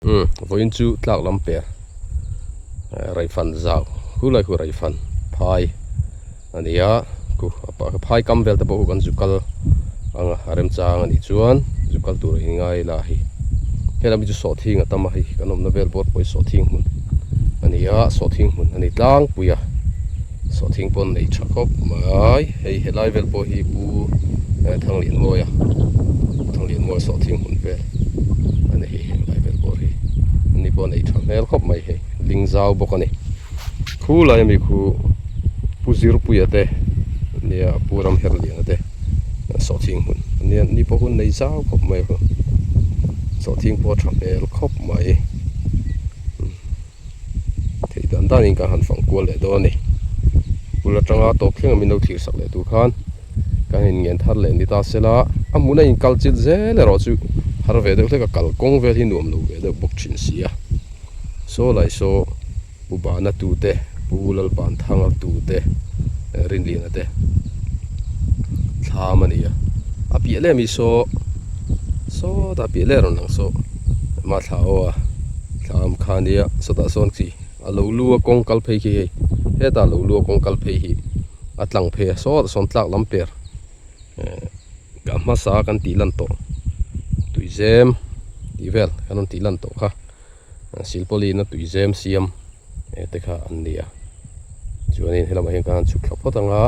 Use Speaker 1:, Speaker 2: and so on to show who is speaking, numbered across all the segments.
Speaker 1: Umm vawiin chu tlak lam per raifan zau khulai khu raifan phai a ni a khu phai kam vel te pawh khu kan zu kal ang a remchang a nih chuan zu kal tur a inngai la hei helam hi chu sawhthing a tam a hei kan awmna vel bawr pawh hi sawhthing hmun a ni a sawhthing hmun a ni tlangpui a sawhthing pawh an nei tha khawp mai hei helai vel pawh hi pu Thanglianmawia Thanglianmawia sawhthing hmun vel a ni hei helai vel bawr hi ani pawh a nei tha hmel khawp mai hei ling zau bawk a ni khulai ami khu pu Zirpuia te nia pu Ramherliana te sawhthing hmun ania ni pawh hun nei zau khawp mai a sawhthing pawh a tha hmel khawp mai. Theih dan danin kan han fang kual leh dawn a ni. Bul atanga tawp thleng a min lo thlir sak leh tur khan kan in ngen thar leh ni ta sela a hmun a in kal chilh zel erawh chu har ve deuh hlek a kal kawng vel hi nuam lo ve deuh bawk thin si a. Saw lai saw Pu Bana tu te Pu Lalpanthanga tu te Rinliana te thlam a ni a a piah leh ami saw sawtah piah leh a rawn lang saw mahthla aw a. Thlam kha nia sawtah sawn chi a lo lu a kawng kal phei khi hei hetah lo lu a kawng kal phei hi a tlang phei a sawtah sawn tlak lam per eh ka hmasa kan tih lan tawh tuizem tih vel kan rawn tih lan tawh kha silpawlin a tuizem siam eh te kha an ni a chuanin helamah hian kan han chhuk thla phawt ang a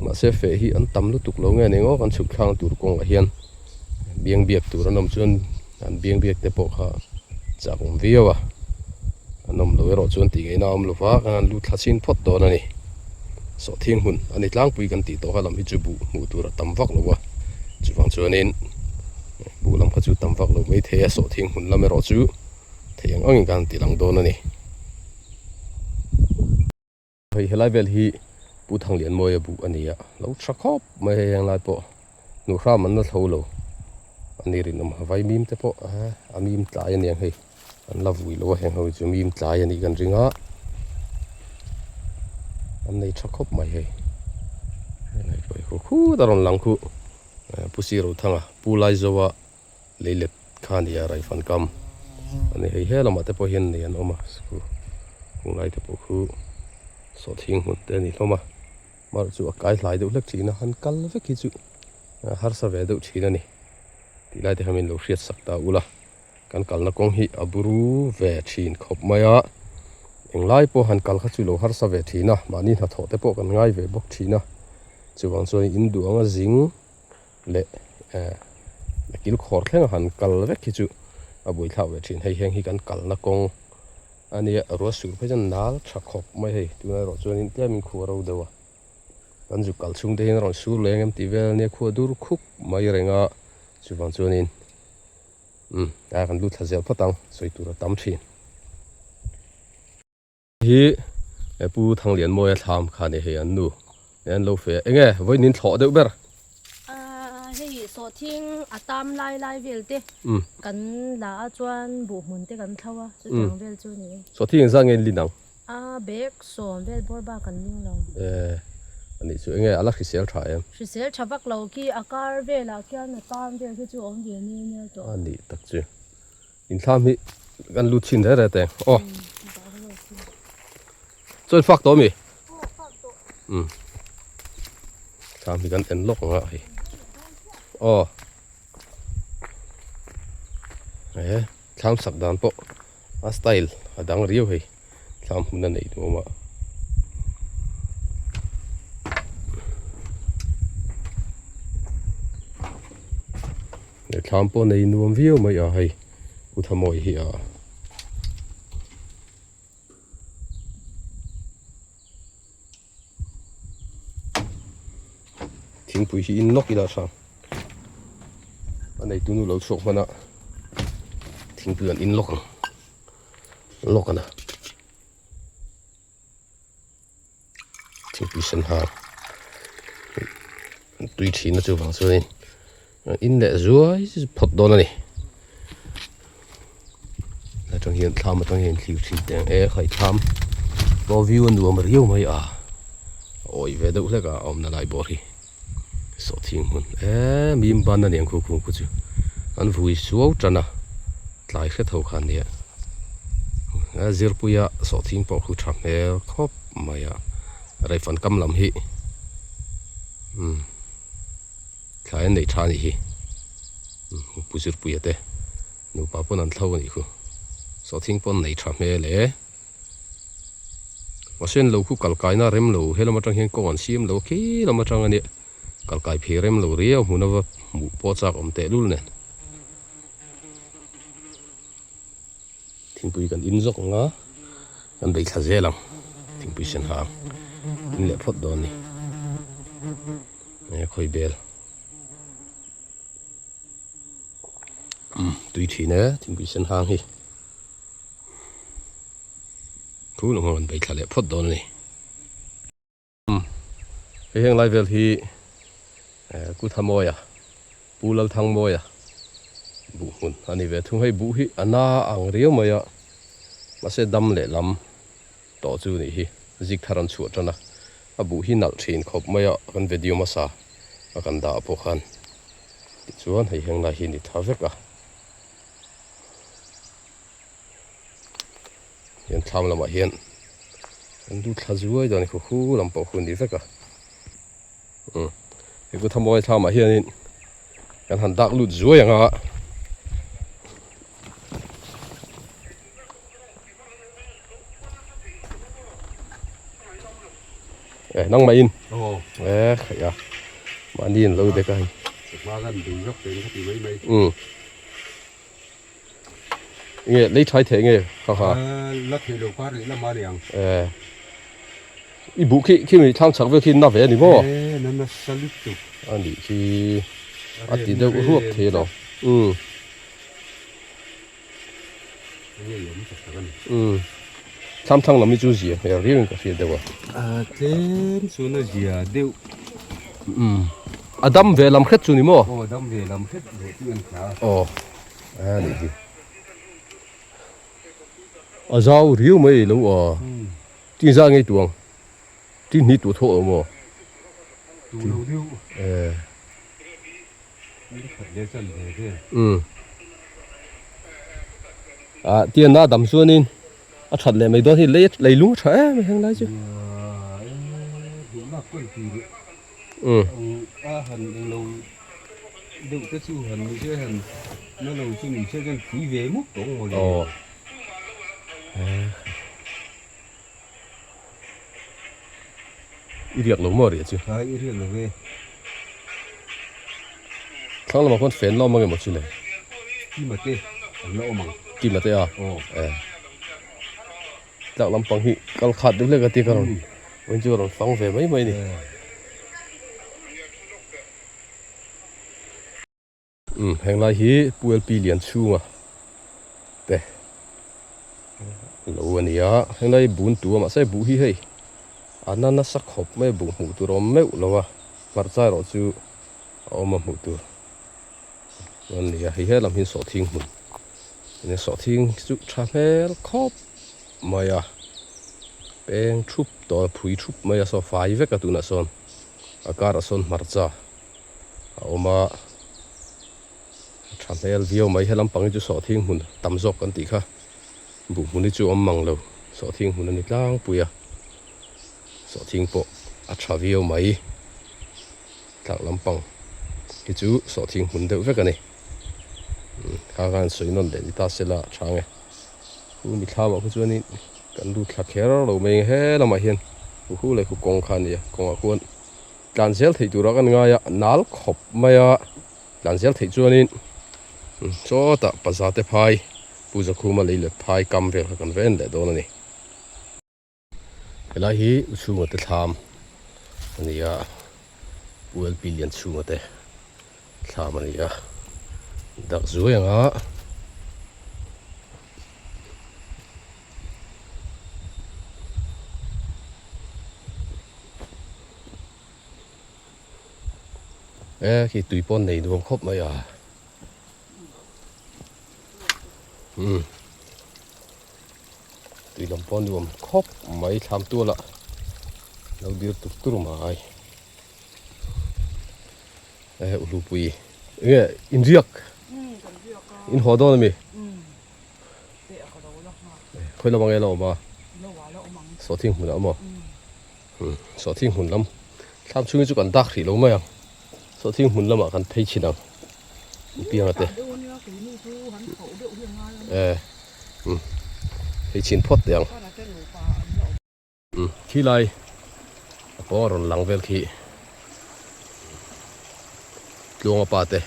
Speaker 1: mahse feh hi an tam lutuk lo nge ni ngawt kan chhuk thlang tur kawngah hian. Biang biak tur an awm chuan an biang biak te pawh kha chak awm viau a, an awm lo erawh chuan tih ngaihna a awm lo va, kan han lut thla chhin phawt dawn a ni. Sawhthing hmun a ni tlangpui kan tih tawh kha lam hi chu buh hmuh tur a tam vak lo a, chuvang chuanin buh lam kha chu tam vak lo mai thei a, sawhthing hmun lam erawh chu thei ang angin kan han ti lang dawn a ni. Hei helai vel hi Pu Thanglianmawia buh a ni a, lo tha khawp mai hei heng lai pawh hnuhhram an la thlo lo a ni rinawm a vaimim te pawh a mim tlai a niang hei an la vui lo a heng ho hi chu mim tlai a nih kan ring a an nei tha khawp mai hei helai pawh hi khu khut a rawn lang khuh Pu Sirothanga Pu Laizoa Leilet kha a ni a Raifan kam a ni hei he lamah te pawh hian nei an awm a sikul kung lai te pawh khu sawhthing hmun te a ni hlawm a amaherawh chu a kai hlai deuh hlek thin a han kal vek hi chu harsa ve deuh thin a ni tih lai te kha min lo hriat sak ta ula kan kalna kawng hi a buru ve thin khawp mai a englai pawh han kal kha chu lo harsa ve thin a mahni hnathawh te pawh kan ngai ve bawk thin a chuvang chuan in duh anga zing. leh eh a kil khawr thleng a han kal vek hi chu a buaithlak ve thin hei heng hi kan kalna kawng a nia ruah sur phei chuan nal tha khawp mai hei tunah erawh chuanin tlemin khua ro deuh a kan zuk kal chhung te hian a rawn sur leh ang em tih vel ania khua dur khuk mai reng a chuvang chuanin umm a kan lut thla zel phawt ang sawi tur a tam thin. Hi Pu Thanglianmawia thlam kha ni hei an nu an lo fe a enge vawiin thlawh deuh ber.
Speaker 2: Hei sawhthing a tam lai lai vel te kan la a chuan buh hmun te kan thlo a chutiang vel chu ni e.
Speaker 1: Sawhthing engzat nge in lin ang?
Speaker 2: A bag sawm vel bawr bak an ling lo.
Speaker 1: Anih chu enge a la hrisel tha em?
Speaker 2: Hrisel tha vak lo khi a kar velah khian a tam vel khi chu a awm ve nia nia tawh.
Speaker 1: Anih tak chu. Inthlam hi kan lut chhin reh reh teng aw chuan fak tawh ami um thlam hi kan en lawk ang a hei aw he thlam sak dan pawh a style a dang riau hei thlam hmun a neih duh awm a. Thlam pawh nei nuam viau mai a hei u Thamawi hi a thingpui hi in lawk ila tha a neitu nu lo chhuak hman a thingpui an in lawk ang lawk ana. Thingpui sen hang tui thin a chuvang chuanin in leh zuai phawt dawn a ni atang hian thlam atang hian thlir thin teh ang e khai thlam pawh view a nuam riau mai a awi ve deuh hlek a awmna lai bawr hi sawhthing hmun em mim ban a ni ang khu khung khu chu an vui suau tan a tlai hret ho kha a nia. Zirpuia sawhthing pawh khu tha hmel khawp mai a Raifan kam lam hi umm thlai an nei tha a nih hi Pu Zirpuia te nupa pawn an thlo a nih khu sawhthing pawn nei tha hmel e. Mahse an lo khu kal kaina rem lo helam atang hian kawng an siam lo a khi lam atang a nia kal kai phei rem lo riau hmun a va hmuh pawh chak awm teh lul nen. Thingpui kan in zawk ang a, kan bei thla zel ang thingpui sen hang in leh phawt dawn a ni khawi bel umm tui thin e thingpui sen hang hi thu lawng hian kan bei thla leh phawt dawn a ni. Hei heng lai vel hi Ku Thamawia, Pu Lalthangmawia buh hmun a ni ve thung. Hei buh hi a na ang riau mai a, mahse dam leh lam tawh chu nih hi zik thar an chhuah tan a, a buh hi nalh thin khawp mai a kan video hmasa a kan dah pawh khan tichuan hei heng lai hi ni tha vek a. Hian thlam lamah hian an lu thla zuai dawn a ni khu khu lam pawh khu a ni vek a umm hei ku thamawi thlamah hianin kan han dak lut zuai ang a. Eh nangmah in eh khaih a mahni in lo dek a hei. Umm. Nge lei thai thei nge kha kha.
Speaker 3: La thei lo kha rih lama ni ang.
Speaker 1: Eh. I buh khi khi mi thlang chak vel khi na ve ani maw?
Speaker 3: Eh na nasa lutuk.
Speaker 1: Ani khi a ti deuh ruak thei lo. Umm.
Speaker 3: Nge i awm tak tak ani.
Speaker 1: Umm. Thlam thlang lam hi chu zia hmel riau in ka hria deuh a.
Speaker 3: A tlem chuan a zia deuh.
Speaker 1: Umm. A dam ve lam hret chu ni maw?
Speaker 3: Aw dam ve lam hret leh chu an hria.
Speaker 1: Aw a nih hi. A zau riau mai lo a. Tin zah ngei tuang. Tin hnih tuh thawh lo maw?
Speaker 3: Tuh lo deuh.
Speaker 1: Eh.
Speaker 3: Ni khat leh chan ve ve.
Speaker 1: Umm. Ah tian a dam chuanin a that leh mai dawn hi lei lei lung a tha em heng lai chu.
Speaker 3: Nia eh duh lak pawn ti leh.
Speaker 1: Umm.
Speaker 3: A han englo deuh te chu han ni se han na lo chu ni se chuan pui ve mup tawh ang mawle.
Speaker 1: Aw. I riak lo maw riah chu?
Speaker 3: Hai i riak lo ve.
Speaker 1: Thlang lamah khuan fen la awm ang emaw chu le?
Speaker 3: Kima te an la awm ang.
Speaker 1: Kima te a?
Speaker 3: Aw.
Speaker 1: Eh. Tlak lampang hi kal khat deuh hlek a tia ka rawn vawiin chu ka rawn fang ve mai mai a ni. Umm heng lai hi Pu LP Lianchhunga te lo a ni a heng lai hi bun tu a mahse buh hi hei a na nasa khawp mai a buh hmuh tur a awm meuh lo a hmarcha erawh chu a awm a hmuh tur a ni a hei helam hi sawhthing hmun nia sawhthing chu tha hmel khawp mai a peng thup tawh a phui thup mai a saw fai vek a tunah sawn a karah sawn hmarcha. a awm a a tha hmel viau mai helam pang hi chu sawhthing hmun tam zawk kan tih kha buh hmun hi chu a awm mang lo sawhthing hmun a ni tlangpui a sawhthing pawh a tha viau mai tlak lampang hi chu sawhthing hmun deuh vek a ni kha khan sawi nawn leh ni ta se la a tha ang e khu mi thlamah khu chuanin kan lut thla kher lo mai ang he lamah hian hu hu leh khu kawng kha a ni a kawngah khuan. Tlan zel theih turah kan ngai a, nal khawp mai a, tlan zel theih chuanin chawtah Pazate phai, Pu Zakhuma lei let phai kam vel kha kan va en leh dawn a ni. Helai hi U Chhunga te thlam a ni a, Pu LP Lianchhunga te thlam a ni a, dak zuai ang a. E khi tui pawn nei nuam khawp mai a umm tui lam pawh nuam khawp mai thlam tual ah lo dir tur tur mai e uhlupui enge inriak in haw dawn ami. Khawi lamah nge la awm a? Sawhthing hmunah a awm aw? Sawhthing hmun lam thlam chhungin chu kan dak hrih lo mai ang. Sawhthing hmun lamah kan phei chhin ang pianga te. Phei chhin phawt teh ang. Khi lai a pawng a rawn lang vel khi Tluanga pa te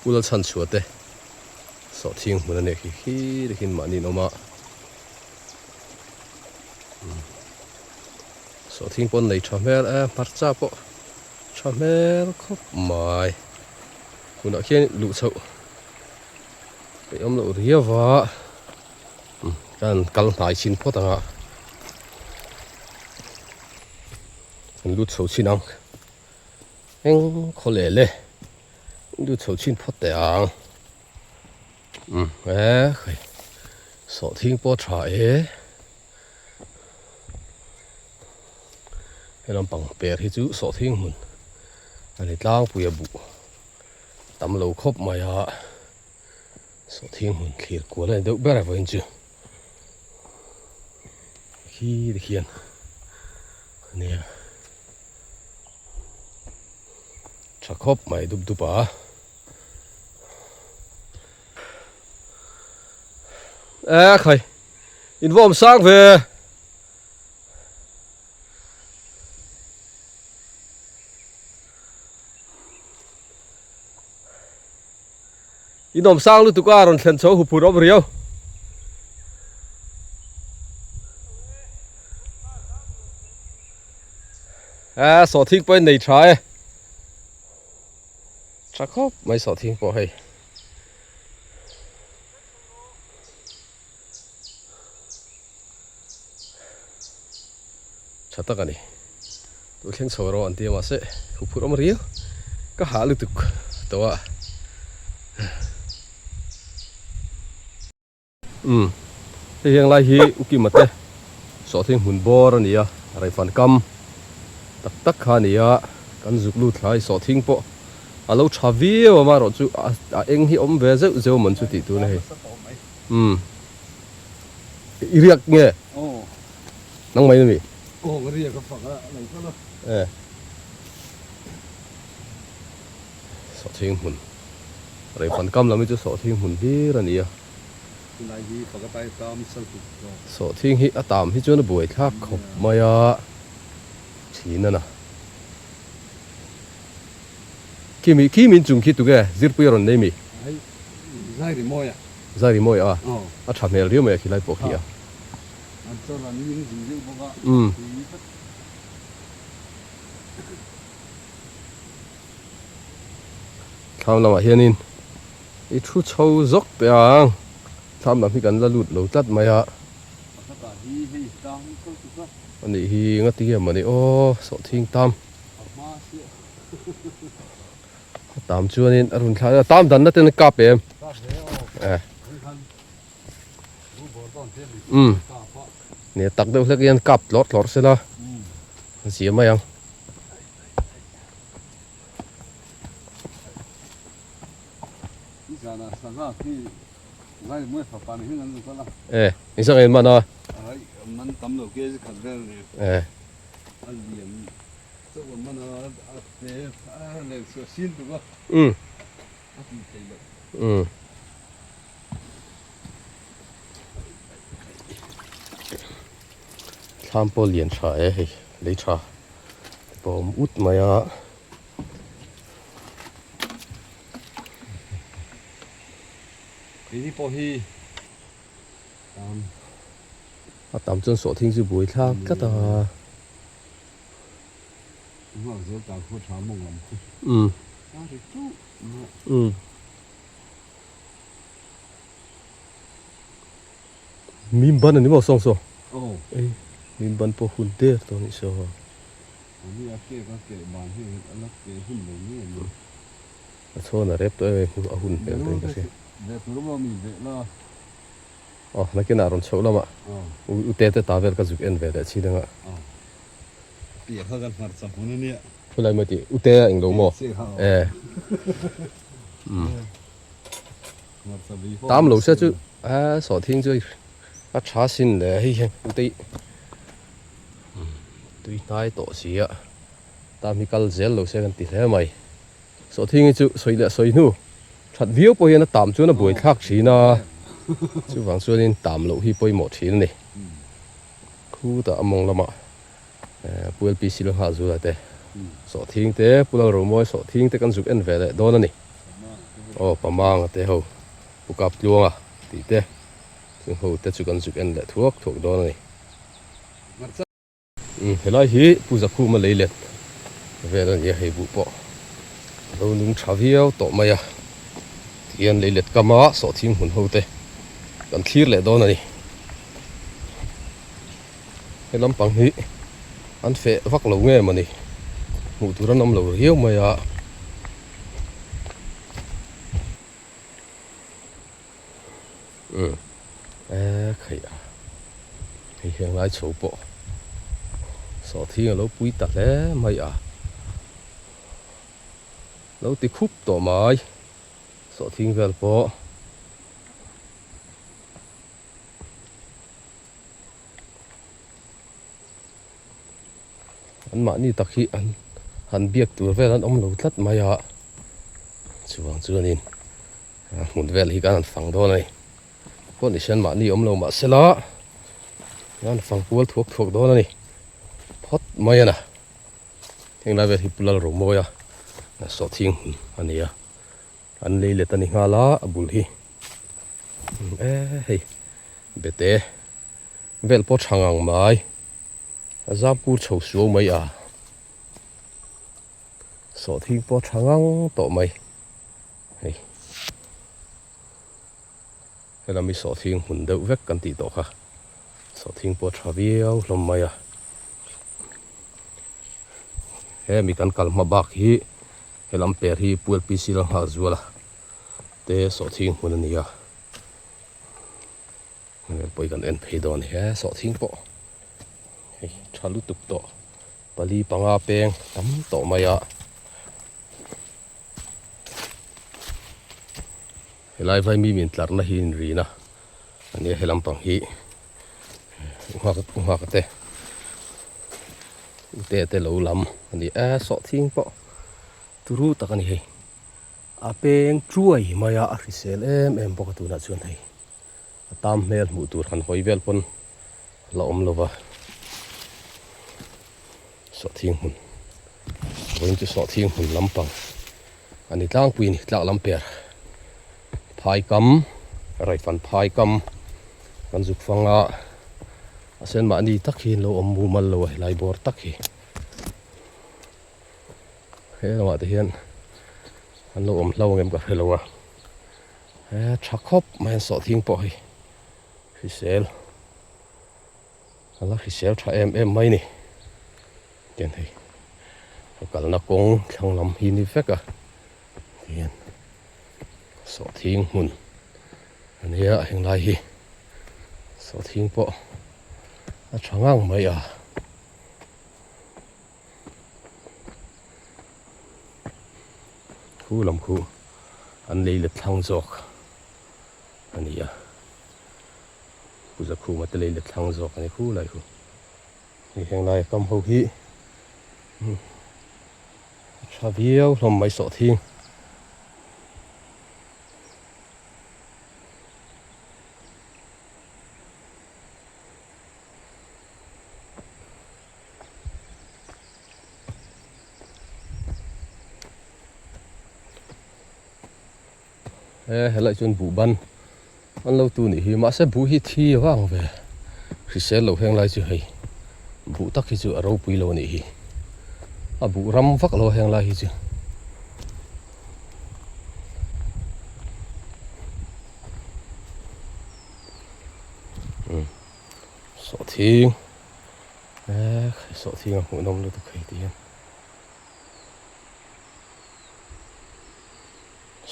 Speaker 1: Pu Lalchhanchhuah te sawhthing hmun a nia khi khi takin mahni an awm a. Sawhthing pawh an nei tha hmel e hmarcha pawh tha hmel khawp mai hunah khian luh chhoh peih awm loh riau a kan kal hnai chin phawt ang a kan lut chho chin ang eng khaw leh le lut chho chin phawt teh ang. Umm e khai sawhthing pawh a tha e he lampang per hi chu sawhthing hmun a ni tlangpui a buh tam lo khawp mai a sawhthing hmun thlir kual a ni deuh ber a vawiin chu khi tikhian a nia tha khawp mai dup dup a. E khai in vawm sang ve in awm sang lutuk a rawn thlen chho huphur awm riau e sawhthing pawhin nei tha e. Tha khawp mai sawhthing pawh hei. Tha tak a ni. Tu thleng chho rawh an ti a mahse huphurh awm riau ka hah lutuk tawh a. Umm hei heng lai hi Ukima te sawhthing hmun bawr a ni a, Raifan kam tak tak kha a ni a, kan zuk lut thlai sawhthing pawh a lo tha viau a amaherawhchu a eng hi awm ve zeuh zeuh man chu tih tur a ni hei. Umm i riak nge? Nang mai na mi?
Speaker 3: Aw ka riak a fak a lo kal a.
Speaker 1: E sawhthing hmun Raifan kam lam hi chu sawhthing hmun hlir a ni a. Sawhthing hi a tam hi chuan a buai thlak khawp mai a, thin a na. Khi mi khi min chung khi tunge zirpui a rawn nei mi?
Speaker 3: Zai ri mawi a.
Speaker 1: Zai ri mawi a, a tha hmel riau mai a khi lai pawh khi a. Umm. Thlam lamah hianin. I thu chho zawk teh ang. Thlam lam hi kan la lut lo tlat mai a. A nih hi nga ti nge mawni aw sawhthing tam. A tam chuanin a run thlai a tam danna ten a kap em. Umm nia tak deuh hlek hian kap tlawrh tlawrh sela a zia mai ang. E i sang en man a e um um thlam pawh lian tha e hei lei tha te pawh a awm ut mai a.
Speaker 3: Keini pawh hi tam.
Speaker 1: A tam chuan sawhthing chu buai thlak tlat a.
Speaker 3: Nghak zel ta khaw tha mawng lam khu.
Speaker 1: Umm.
Speaker 3: A ri tuh mai.
Speaker 1: Umm. Mim ban a ni maw sawng saw?
Speaker 3: Aw.
Speaker 1: Ei mim ban pawh hun der tawh a nih saw. A chhawn a rep tawh em em a hun hmel tawhin ka hria. Aw nakinah rawn chhoh lamah u te te ta vel ka zuk en ve leh chin anga. Khulai mai tih u te a englo maw? E. Tam lo sia chu. A sawhthing chu a tha sin le hei hian tui tui hnai tawh si a tam hi kal zel lo se kan ti hle mai sawhthing hi chu sawi leh sawi hnu that viau pawh hian a tam chuan a buai thlak thin a chuvang chuanin tam loh hi pawimawh thin a ni khutah a mawng lamah Pu LPC la nghah zula te sawhthing te Pu Lalromawi sawhthing te kan zuk en ve leh dawn a ni aw Pamanga te ho Pu Kaptluanga tih te chung ho te chu kan zuk en leh thuak thuak dawn a ni. Umm helai hi Pu Zakhuma lei let vel a ni a hei buh pawh a lo nung tha viau tawh mai a tihian lei let kama sawhthing hmun ho te kan thlir leh dawn a ni. He lampang hi an feh vak lo nge mawni hmuh tur an awm lo riau mai a. Umm e khaih a hei hian ngai chho pawh sawhthing a lo pui ta hle mai a lo ti khup tawh mai sawhthing vel pawh. An mahni tak hi an han biak tur vel an awm lo tlat mai a chuvang chuanin a hmun vel hi kan han fang dawn a ni pawh ni sen mahni awm lo mahsela an fang kual thuak thuak dawn a ni phawt mai a na heng lai vel hi Pu Lalromawia sawhthing hmun a ni a an lei let a ni nghal a a bul hi e hei bete vel pawh tha ngang mai a zam kur chho suau mai a sawhthing pawh tha ngang tawh mai hei helam hi sawhthing hmun deuh vek kan tih tawh kha sawhthing pawh tha viau hlawm mai a hemi kan kal hma bak hi helam per hi Pualpc la nghak zual a te sawhthing hmun a ni a. Pawi kan en phei dawn he sawhthing pawh hei tha lutuk tawh pali panga peng tam tawh mai a helai vai mi min tlarna hi in rin a ania he lampang hi nghak te ute te lo lam ani e sawhthing pawh turu tak ani hei a peng chuai mai a a hrisel em em bawk a tunah chuan hei. A tam hmel hmuh tur han hawi vel pawn la awm lo va, sawhthing hmun vawiin chu sawhthing hmun lampang a ni tlangpui a ni tlak lam per phai kam raifan phai kam kan zuk fang a a sen mahni tak hi an lo awm mumal lo a helai bawr tak hi he lamah te hian an lo awm hlau ang em ka hre lo a. He tha khawp mai an sawhthing pawh hi hrisel a la hrisel tha em em mai ni tian hei a kalna kawng thlang lam hi ni vek a tihian sawhthing hmun a nia henglai hi sawhthing pawh a tha ngang mai a. Khu lam khu an lei let thlang zawk a ni a, Puja khuma te lei let thlang zawk a ni khu lai khu. Hei heng laia kam ho hi a tha viau hlawm mai sawhthing. He helai chuan buh ban an lo tu nih hi mahse buh hi thi vang ve hrisel lo heng lai chu hei buh tak hi chu a ropui lo a nih hi a buh ram vak lo heng lai hi chu. Sawhthing e sawhthing a hmuhnawm lutuk hei ti hian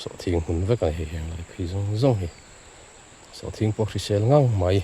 Speaker 1: sawhthing hmun vek a ni hei heng lai phei zawng zawng hi sawhthing pawh hrisel ngang mai.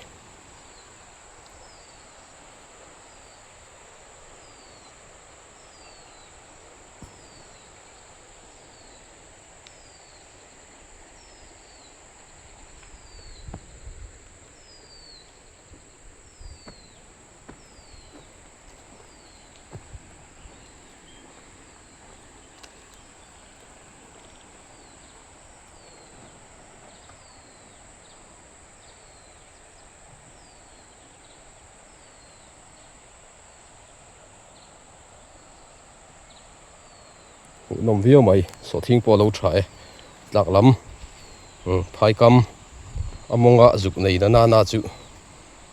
Speaker 1: Hmuhnawm viau mai, sawhthing pawh a lo tha e, tlak lam umm phai kam a mawnga zuk nei na na na chu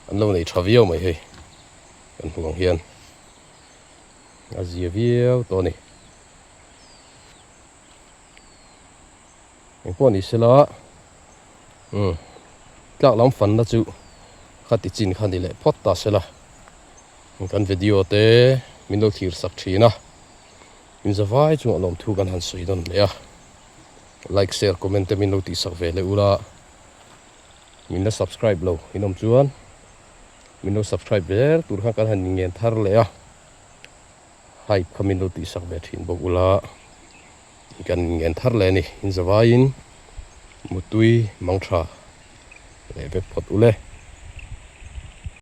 Speaker 1: an lo nei tha viau mai hei kan hmuh ang hian a zia viau tawh a ni. Engpawh ni sela umm tlak lam fanna chu khati chin kha ni leh phawt ta sela kan video te min lo thlir sak thin a. Inzavai chungah lawmthu kan han sawi dawn leh a, like share comment te min lo tihsak ve leh ula, min la subscribe lo in awm chuan min lo subscribe zel tur khan kan han ngen thar leh a, hype kha min lo tihsak ve thin bawk ula kan ngen thar leh a ni. Inzavaiin mutui mangtha leh vek phawt ule.